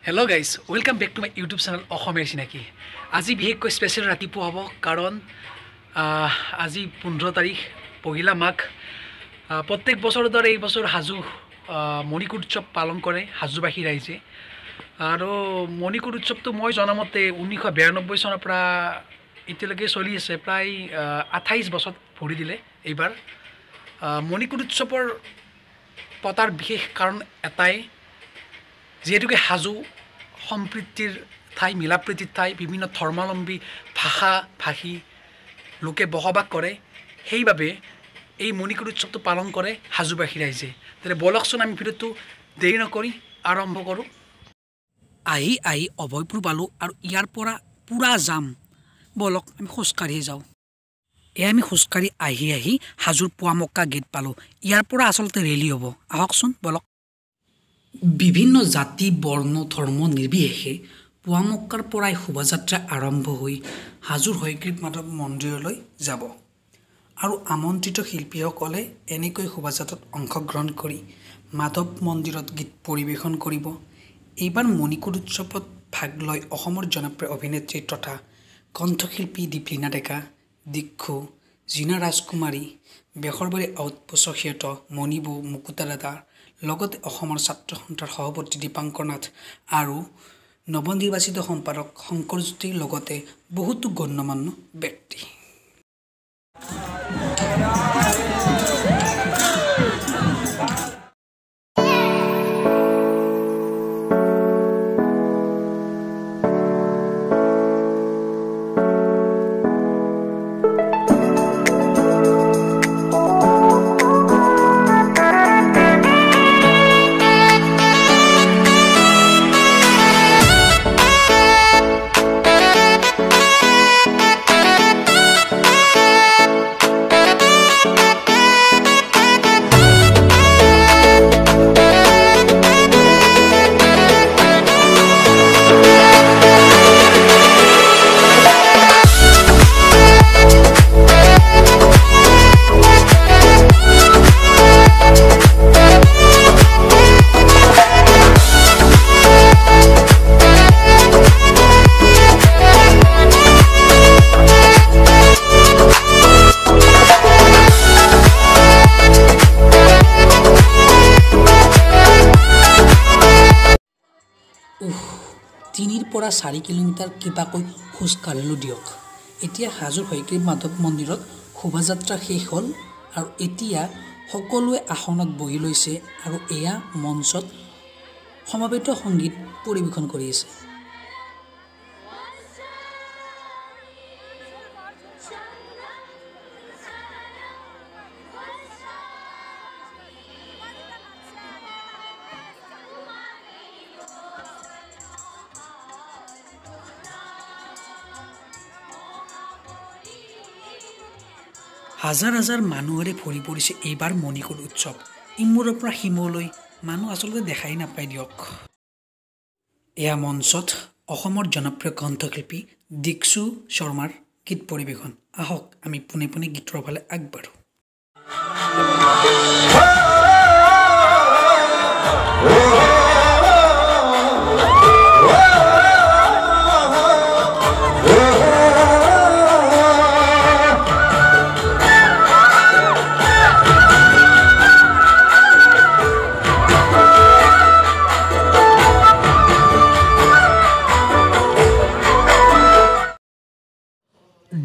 Hello guys, welcome back to my YouTube channel অসমীয়াৰ চিনাকি। আজি বিশেষকৈ স্পেচিয়েল ৰাতিপুৱা হ'ব, কাৰণ আজি 15 তাৰিখ পহিলা মাঘ। প্ৰত্যেক বছৰৰ দৰে এই বছৰ হাজো মণিকূট উৎসৱ পালন কৰে হাজোবাসী ৰাইজে। আৰু মণিকূট উৎসৱটো মই জনামতে 1992 চনৰ পৰা এতিয়ালৈকে চলি আছে, প্ৰায় 28 বছৰ ভৰি দিলে এইবাৰ। মণিকূট উৎসৱৰ পতাৰ বিশেষ কাৰণ এটাই, যিহেতুকে হাজো সম্প্ৰীতিৰ ঠাই, মিলা প্ৰীতিৰ ঠাই, বিভিন্ন ধৰ্মাৱলম্বী ভাষা ভাষী লোকে বসবাস কৰে, সেইবাবে এই মণিকূট উৎসৱটো পালন কৰে হাজোবাসী ৰাইজে। তেনে ব'লকচোন আমি ভিডিঅ'টো দেৰি নকৰি আৰম্ভ কৰোঁ। আহি আহি অভয়পুৰ পালোঁ আৰু ইয়াৰ পৰা পূৰা যাম, ব'লক আমি খোজকাঢ়িয়ে যাওঁ। এয়া আমি খোজকাঢ়ি আহি আহি হাজোৰ পোৱামক্কা গেট পালোঁ। ইয়াৰ পৰা আচলতে ৰেলী হ'ব, আহকচোন ব'লক। বিভিন্ন জাতি বৰ্ণ ধৰ্ম নিৰ্বিশেষে পোৱামক্কাৰ পৰাই শোভাযাত্ৰা আৰম্ভ হৈ হাজোৰ হয়গ্ৰীৱ মাধৱ মন্দিৰলৈ যাব আৰু আমন্ত্ৰিত শিল্পীসকলে এনেকৈ শোভাযাত্ৰাত অংশগ্ৰহণ কৰি মাধৱ মন্দিৰত গীত পৰিৱেশন কৰিব। এইবাৰ মণিকূট উৎসৱত ভাগ লয় অসমৰ জনপ্ৰিয় অভিনেত্ৰী তথা কণ্ঠশিল্পী দীপলিনা ডেকা, দীক্ষু, জীনা ৰাজকুমাৰী, বেহৰবাৰী আউটপোষ্টৰ সিহঁত মণিবৌ, মুকুতা দাদা, লগতে অসমৰ ছাত্ৰ সন্থাৰ সভাপতি দীপাংকৰ নাথ আৰু নৱনিৰ্বাচিত সম্পাদক শংকৰজ্যোতিৰ লগতে বহুতো গণ্যমান্য ব্যক্তি। তিনিৰ পৰা 4 কিলোমিটাৰ কিবাকৈ খোজ কাঢ়িলোঁ দিয়ক। এতিয়া হাজোৰ হয়গ্ৰীৱ মাধৱ মন্দিৰত শোভাযাত্ৰা শেষ হ'ল আৰু এতিয়া সকলোৱে আসনত বহি লৈছে আৰু এয়া মঞ্চত সমবেত সংগীত পৰিৱেশন কৰি আছে। হাজাৰ হাজাৰ মানুহেৰে ভৰি পৰিছে এইবাৰ মণিকূট উৎসৱ। ইমূৰৰ পৰা সিমূৰলৈ মানুহ আচলতে দেখাই নাপায় দিয়ক। এয়া মঞ্চত অসমৰ জনপ্ৰিয় কণ্ঠশিল্পী দীক্ষু শৰ্মাৰ গীত পৰিৱেশন। আহক আমি পোনে পোনে গীতৰ ফালে আগবাঢ়োঁ।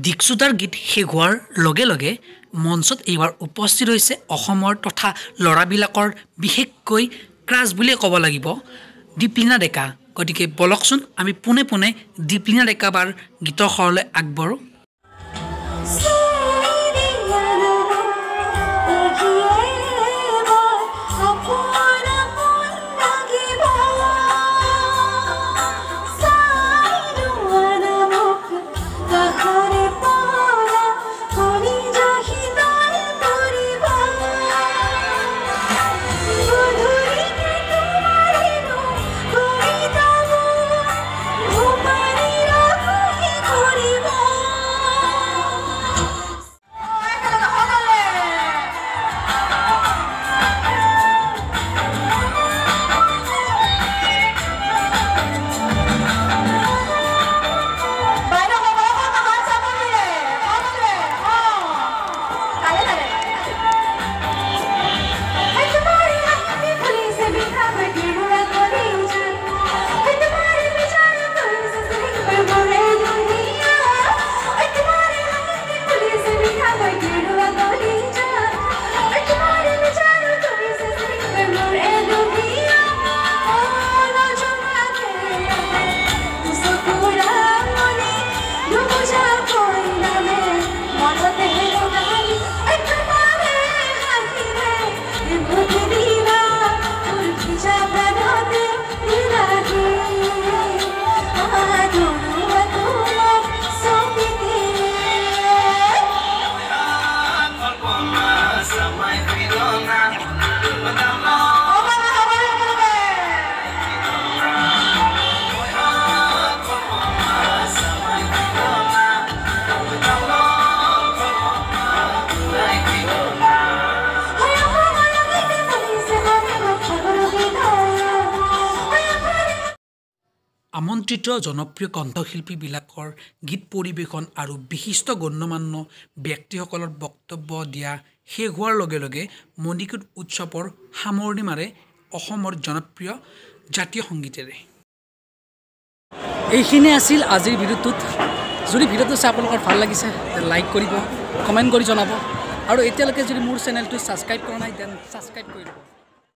দীক্ষুদাৰ গীত শেষ হোৱাৰ লগে লগে মঞ্চত এইবাৰ উপস্থিত হৈছে অসমৰ তথা ল'ৰাবিলাকৰ বিশেষকৈ ক্ৰাছ বুলিয়ে ক'ব লাগিব দীপলিনা ডেকা। গতিকে ব'লকচোন আমি পোনে পোনে দীপলিনা ডেকা বাৰ গীতৰ শৰলৈ আগবাঢ়োঁ। Oh, আমন্ত্ৰিত জনপ্ৰিয় কণ্ঠশিল্পীবিলাকৰ গীত পৰিৱেশন আৰু বিশিষ্ট গণ্যমান্য ব্যক্তিসকলৰ বক্তব্য দিয়া শেষ হোৱাৰ লগে লগে মণিকূট উৎসৱৰ সামৰণি মাৰে অসমৰ জনপ্ৰিয় জাতীয় সংগীতেৰে। এইখিনি আছিল আজিৰ ভিডিঅ'টোত। যদি ভিডিঅ'টো চাই আপোনালোকৰ ভাল লাগিছে লাইক কৰিব, কমেণ্ট কৰি জনাব আৰু এতিয়ালৈকে যদি মোৰ চেনেলটো ছাবস্ক্ৰাইব কৰা নাই then subscribe কৰি দিব।